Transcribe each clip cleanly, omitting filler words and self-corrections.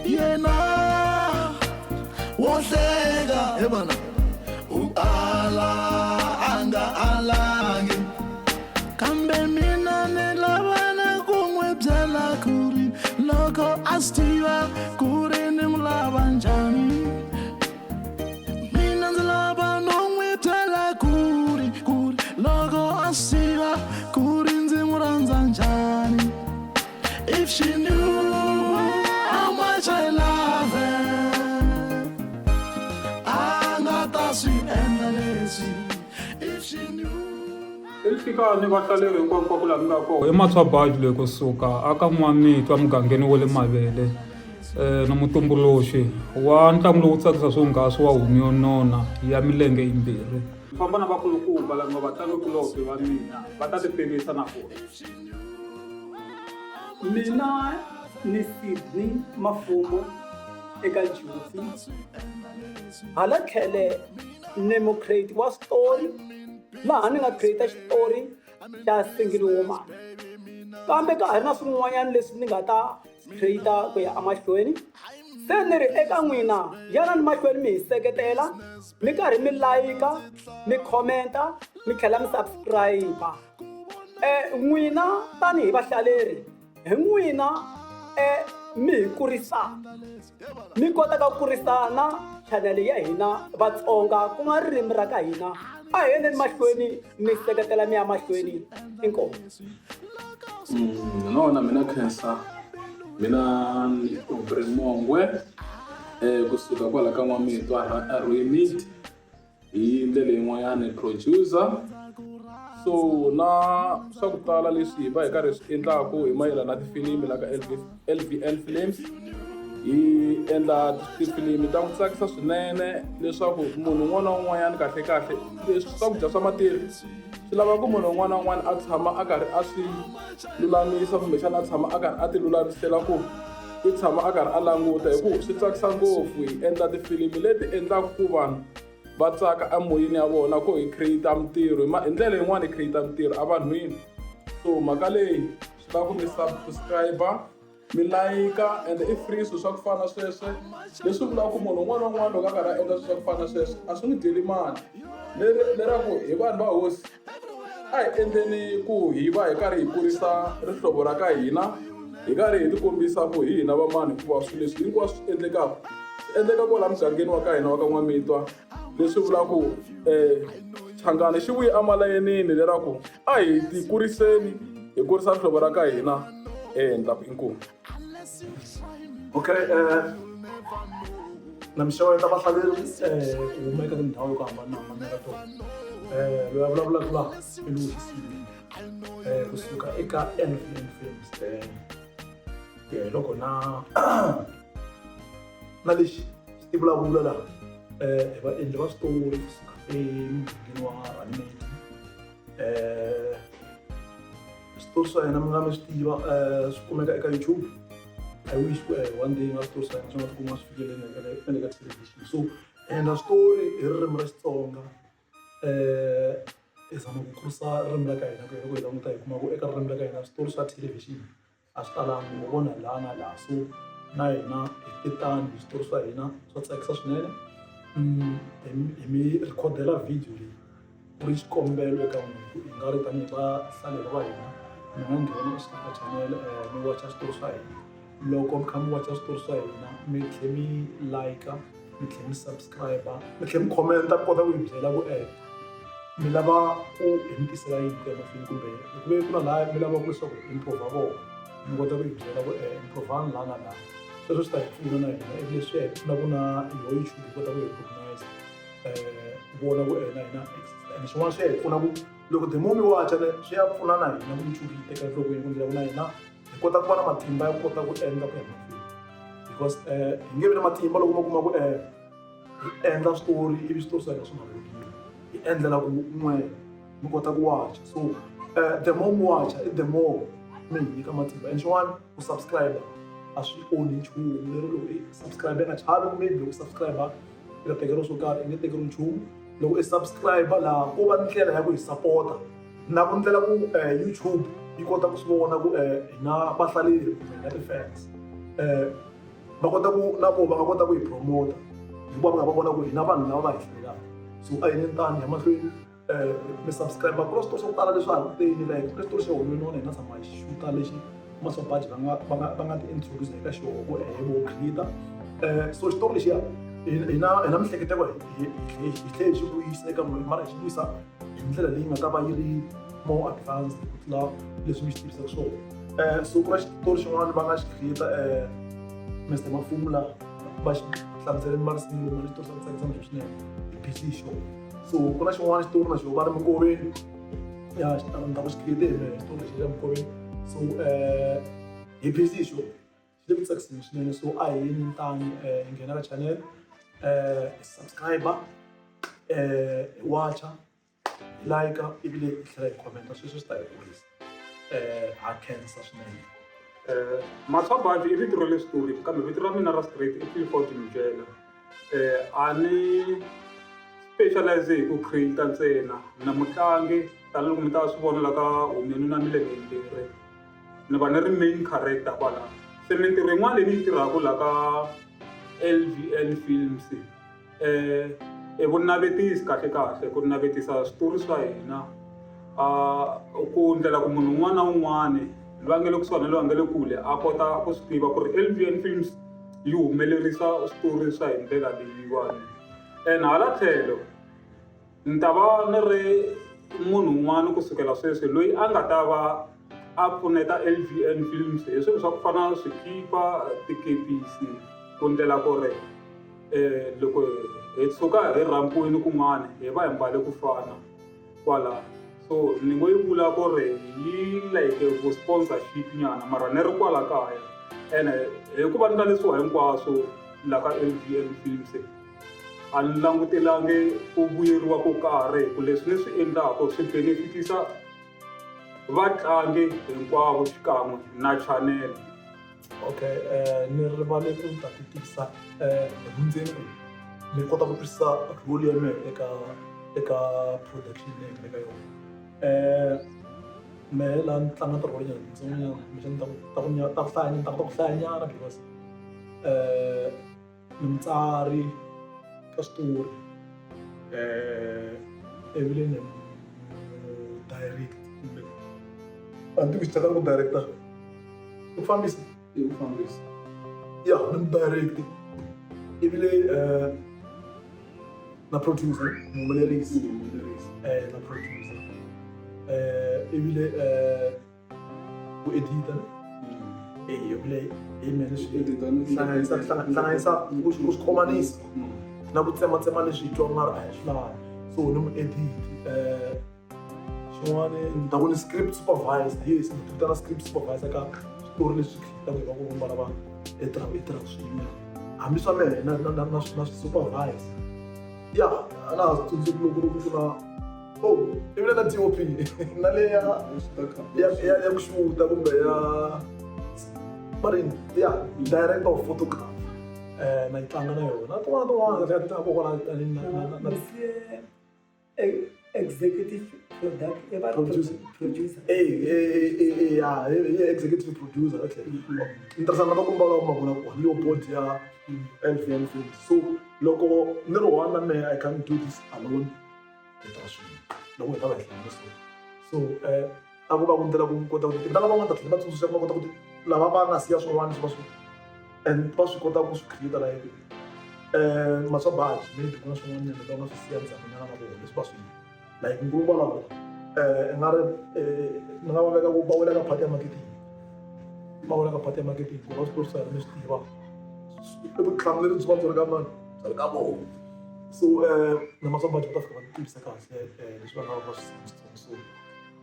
Yena wo hleka he vana u ala a nga alangi kambe mina ni lava na ku n'wi byela ku ri loko a swi tiva ku ri ni n'wi lava njhani mina ndzi lava no n'wi byela ku ri ku ri loko a swi tiva ku ri ndzi n'wi rhandza njhani. If she knew how much I love her, a nga ta swi endla leswi. If she knew. I nhlikani vahlaleri hinkwako laha mi nga kona i Matshwa Baji loyi kusuka aka N'wamitwa mugangeni wa le Mavele na mutumbuluxi wa ntlangu lowu tsakisa swonghasi wa homu yo nona ya milenge yimbirhi. Ni famba na vakulukumba lava nga vatlangikulobye va mina va ta ti tivisa na vona. Mina ni Sydney Mafumo eka Jozi hala tlhele ni mu-create wa switori laha ni nga create xitori xa single woman kambe ka ha ri na swin'wanyana leswi ni nga ta create ku ya emahlweni se ni ri eka n'wina yanani mahlweni mi hi seketela mi karhi mi layika mi comment-a mi tlhela mi subscribe. N'wina tanihi vahlaleri hi n'wina mi hi kurisaka mi kotaka ku kurisa na chanele ya hina Vatsonga ku nga ririmi ra ka hina a hi yeni mahlweni mi seketela mi ya mahlweni inkomu. No na mina khensa mina ni Aubrey Mongwe kusuka kwala ka N'wamitwa a Ruimiti. Hi ndlela yin'wanyani producer so na swa ku tala leswi hi va hi karhi hi swi endlaku hi mayelana na tifilimi la ka L_V_N films hi endla tifilimi ta ku tsakisa swinene leswaku munhu un'wana na un'wanyana kahlekahle leswi swakudya swa matilo swi lava ku munhu un'wana na un'wana a tshama a karhi a swi lulamisa kumbexana a tshama a karhi a ti lulamisela ku i tshama a karhi a languta hi ku swi tsakisa ngopfu hi endla tifilimi leti endlaka ku vanhu va tsaka emoyeni ya vona ku hi create mintirho hi ndlela yin'wani hi create mintirho evanhwini so mhaka leyi swi lava ku mi subscribe mi layika ende i free swilo swa ku fana na sweswo leswi vulaka ku munhu un'wana na un'wana loko a karhi a endla swilo swa ku fana na sweswo a swi n'wi dyeli mali leri leraku hi vanhu va hosi a hi endleni ku hi va hi karhi hi kurisa rihlovo ra ka hina hi karhi hi tikombisa ku hi hina vamani hikuva swilo leswi hinkwaswo swi endlekaka swi endleka kwala mugangeni wa ka hina wa ka N'wamitwa leswi vulaka ku Changani xi vuye emalayenini leraku a hi ti kuriseni hi kurisa rihlovo ra ka hina ni ta ku inkomu. Okay na mi xeweta vahlaleri ku huma eka tindhawu to hambanahambana ka tona loyi a vulavulaka laha i Louis Xisibi kusuka eka N_V_N Films ku ya hi loko na na lexi xi ti vulavula laha hi vaendli va switori kusuka emugangeni wa Runymede switori swa hina mi nga mi swi tiva swi kumeka eka YouTube I wish ku one day nga switori swa hina swi nga tikuma swi fikelele na le ka thelevhixini so hi endla switori hi ririmi ra Xitsonga hi zama ku kurisa ririmi ra ka hina ku loko hi languta hi kuma ku eka ririmi ra ka hina switori swa thelevhixini a swi talangi ho vona laha na laha so na hina hi te tani hi switori swa hina swa tsakisa swinene hi mi rhikhodela video leyi ku ri xikombelo eka n'wina ku hi nga ri tanihi vahlaleri va hina mi nga nghena exikarhi ka channel mi wacha switori swa hina loko mi kha mi wacha switori swa hina mi tlhe mi like mi tlhe mi subscribe mi tlhe mi comment-a mi kota ku hi byela ku mi lava ku hi mi tisela yini ku ya mahlweni kumbe ku ve ku na laha mi lavaka leswaku hi improve kona mi kota ku hi byela ku improve-ani laha na laha sweswo swi ta hi pfuna na hina ivi leswi ya hi pfuna ku na yoho YouTube yi kota ku hi recognize vona ku na hina exist and xin'wana swi ya hi pfuna ku loko the more mi wacha ne swi ya pfuna na hina ku YouTube yi teka enhlokweni ku ndlela ku na hina hi kota ku va na matimba ya ku kota ku endla ku ya mahlweni because hi nge vi na matimba loko mo kuma ku hi endla switori ivi switori swa hina swi nga voniwi hi endlela ku n'we mi kota ku wacha so the more mi wacha i the more mi hi nyika matimba and xin'wana ku subscribe a swi onhi nchumu lero loko i subscribe nga chavi ku maybe loko u subscribe i ta tekeriwa swo karhi i nge tekeriwi nchumu loko i subscribe laha ko va ndlela ya ku hi sapota na ku ndlela ku YouTube yi kota ku swi vona ku hi na vahlaleri kumbe hi na ti-fans. Va kota ku na voho va nga kota ku hi promote hikuva va nga va vona ku hina vanhu lava va hi hlalelaka. So a hi yeni tani hi ya mahlweni mi subscribe ku na switori swa ku tala leswi ha ku teni like ku na xitori xa honono hina tshama hi xuta lexi Maswabaji va nga ti introduce eka xona ku ehe vo creator. So xitori lexiya hi na miehleketo hi tlhela hi xi vuyisa eka n'wina, mara hi xi vuyisa hi ndlela leyi nga ta va yi ri more advanced ku tlula leswi mi xi tivisaka swona. So ku na xitori xin'wana va nga xi create Mr Mafumula va xi hlamuseleni marisimu mara xitori xa ku tsakisa ngopfu swinene, hi busy hi xona. So ku na xin'wana xitori na xona va ri minkoveni ya ni ta ku xi create hi mehe xitori lexi xa minkoveni. So hi busy hi xona, xi le ku tsakiseni swinene. So a hi yeni ntani hi nghena ka channel, hi subscribe, hi watcha, hi like, ivile hi tlhela hi commenta. Sweswo swi ta hi kurisa. Ha khensa swinene. Maswabaji i vito ra le switori, kambe vito ra mina ra straight i Clifford Mjela. A ni specialize hi ku create ntsena, na mutlangi tanihiloko mi ta swi vona la ka Humenu na Milenge Yimbirhi, ni va ni ri main character kwala. Se mintirho yin'wana leyi ni yi tirhaka la ka LVN Films i vunavetisi, kahle kahle ku navetisa switori swa hina, ku ndlela ku munhu un'wana na un'wana loyi a nga le kusuhani na loyi a nga le kule a kota ku swi tiva ku ri LVN Films yi humelerisa switori swa hi ndlela leyiwani. And hala tlhelo ni ta va ni ri munhu un'wana kusukela sweswi loyi a nga ta va a pfuneta LVN Films hi swilo swa ku fana na swikipa, tikepisi, ku ndlela ku ri loko hi tshuka hi rhambiwile kun'wana hi va hi mbale ku fana kwala. So ni ngo yi vula ku ri yi like vu sponsorship nyana, mara ni ri kwala kaya. Ene hikuva ni nga leswiwa hinkwaswo la ka LVN Films, a ni langutelangi ku vuyeriwa ko karhi, hi ku leswi ni swi endlaka swi benefitisa vatlangi hinkwavo xikan'we na chanele. Okay, ni rivale ku ta ti tivisa hi vundzeni ku ni kota ku twisisa role ya mehe eka production leyi nga le ka yona. Mehe laha ni tlanga ti-role nyana tintsongonyana, kumbexana ta ku hlayanyana, ta kota ku hlayanyana because ni mutsari ka switori, ivi ni direct kumbe a ni tivi ku xi ku director i ku fambisa. I ku fambisa. Ya, ni mu-direct, ivi le na producer, muhumelerisi. Muhumelerisi. Na producer, ivi le ku edita ne ivi le hi mina swi Edita ni hlanganisa ku swi khomanisa na ku tsematsema leswi hi twa nga ri a hi swi lavi. So ni muediti. Xin'wana ni ta ku ni script supervisor. Yes, ni ti vitana script supervisor ka switori leswi khitaka hi va ku vumba lava i tirhaka swin'we, hambi swa mehe na swi supervisor. Ya, a na ha swi tsundzuki loko ku na, oh, ivi na DOP na le ya ku xuta kumbe ya marini ya director of photography, na yi tlanga na yona na tin'wana tin'wana kahle kahle tlanga kona na Executive product i va Producer. Producer. Ya, hi executive producer. Okay, ni tirhisana na vakomba lava ma vona kona yo board ya LVN Films. So loko ni ri one na mehe, I can't do this alone. Hi tirha swin'we loko hi ta va hi hlangane. So a ku va ku ndlela ku kota ku ta lava van'wana ta tlhela va tsundzuxa ku va kota ku lava va nga siya swin'wana leswi va swi and va swi kota ku swi create, like Maswabaji maybe ku na swin'wanyana va nga swi siya ndzhakunyana na vona leswi va swi like nkulukumba lava i nga ri ni nga va veka ku va wela ka part ya marketing, va wela ka part ya marketing ku va switori swa hina mi swi tiva i vutihlamuleri byi va byi ri ka mani, byi ri ka vona. So na Maswabaji va ta fika va tivisa kahle leswi va nga va swi switsongo. So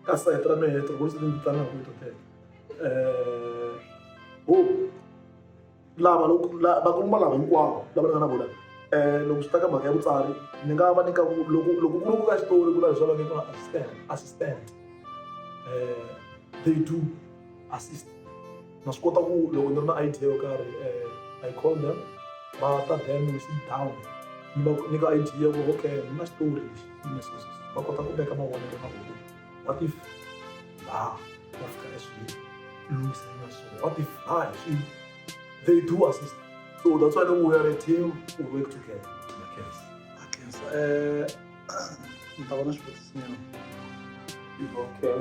ka sayiti ra mehe tirholo leti ni tlangaka hi to tele ho lava loko vakulukumba lava hinkwavo lava ni nga na vona, loko swi ta ka mhaka ya vutsari ni nga va nyika ku loko ku ri ku ka xitori ku na leswi va nge ku na assistant, they do assist. Na swi kota ku loko ni ri na idea yo karhi, I call them, va ta, then we sit down, ni va nyika idea ku okay, ni na xitori lexi ni so so, va kota ku veka mavonelo na vona. What if laha va fika e swi lunghisela so? What if laha hi swi? They do assist. So that's why we are a team, we work together. Okay, so ni ta vona xivutiso nyana. Okay.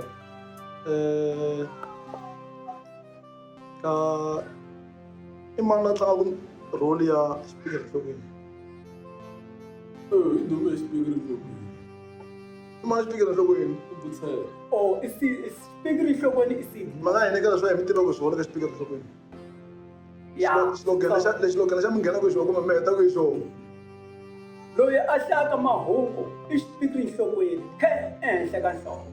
Ka i mani la tlangaka role ya xipikiri enhlokweni? I dume xipikiri enhlokweni. I mani xipikiri enhlokweni? I Butsela. Oh, i xipikiri enhlokweni i Sydney. Mhaka ya hina eka leswi hi mi tivaka swona ka xipikiri enhlokweni. Ya. Slogan lexa lexi xa mi nghenaka hi xona kumbe mi hetaka hi xona. Loyi a hlayaka mahungu i xipikiri enhlokweni, khe ehenhla ka nhloko.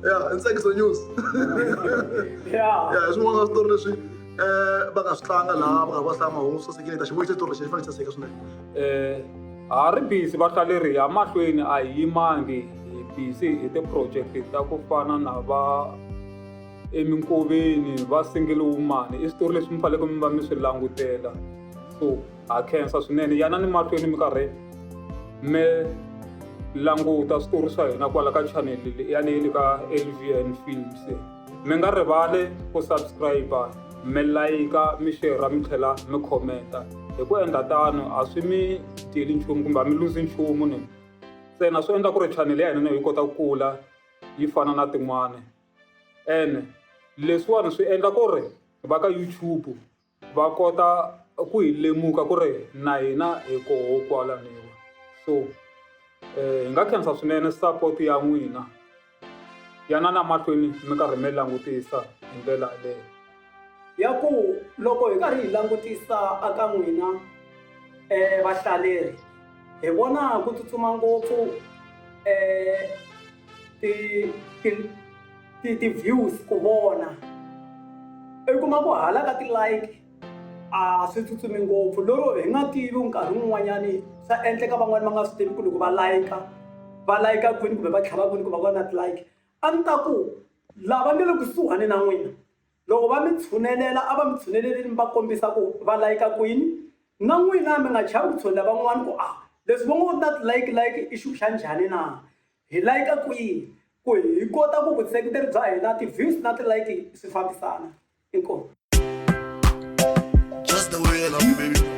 Ya, i Ntsekiso News. Ya. Ya, hi swin'wana swa switori leswi va nga swi tlanga laha va karhi va hlaya mahungu swi sasekile. Ta xi vuyisa xitori lexi xi fanele xi saseka swinene. Ha ri busy vahlaleri hi ya mahlweni a hi yimangi hi busy hi ti-project ta ku fana na va eminkoveni va single woman i switori leswi mi faneleke mi va mi swi langutela so ha khensa swinene yanani mahlweni mi karhi mi languta switori swa hina kwala ka channel yaleyi le ka L_V_N Films mi nga rivali ku subscribe mi layika mi share mi tlhela mi comment-a hi ku endla tano a swi mi dyeli nchumu kumbe a mi luzi nchumu ni ntsena swi endla ku ri channel ya hina yi kota ku kula yi fana na tin'wani. Ene leswiwani swi endla ku ri va ka YouTube va kota ku hi lemuka ku ri na hina hi koho kwalaniwa so hi nga khensa swinene support ya n'wina yanani emahlweni mi karhi mi langutisa hi ndlela yaleyo. Ya ku loko hi karhi hi langutisa aka n'wina vahlaleri hi vona ku tsutsuma ngopfu ti ti ti ti-views ku vona i kuma ku hala ka ti-like a swi tsutsumi ngopfu lero hi nga tivi nkarhi wun'wanyani swa endleka van'wani va nga swi tivi ku loko va like va like kwini kumbe va tlhava kwini ku va vona ti-like a ni ta ku lava nga le kusuhani na n'wina loko va mi tshunelela a va mi tshunelelini mi va kombisa ku va layika kwini na n'wina mi nga chavi ku tshunelela van'wani ku a leswi va ngo na ti-like like i xilo xa njhani na hi layika kwini ku hi kota ku vuseketeri bya hina ti-views na ti-like swi fambisana inkomu. Just the way I love you, baby.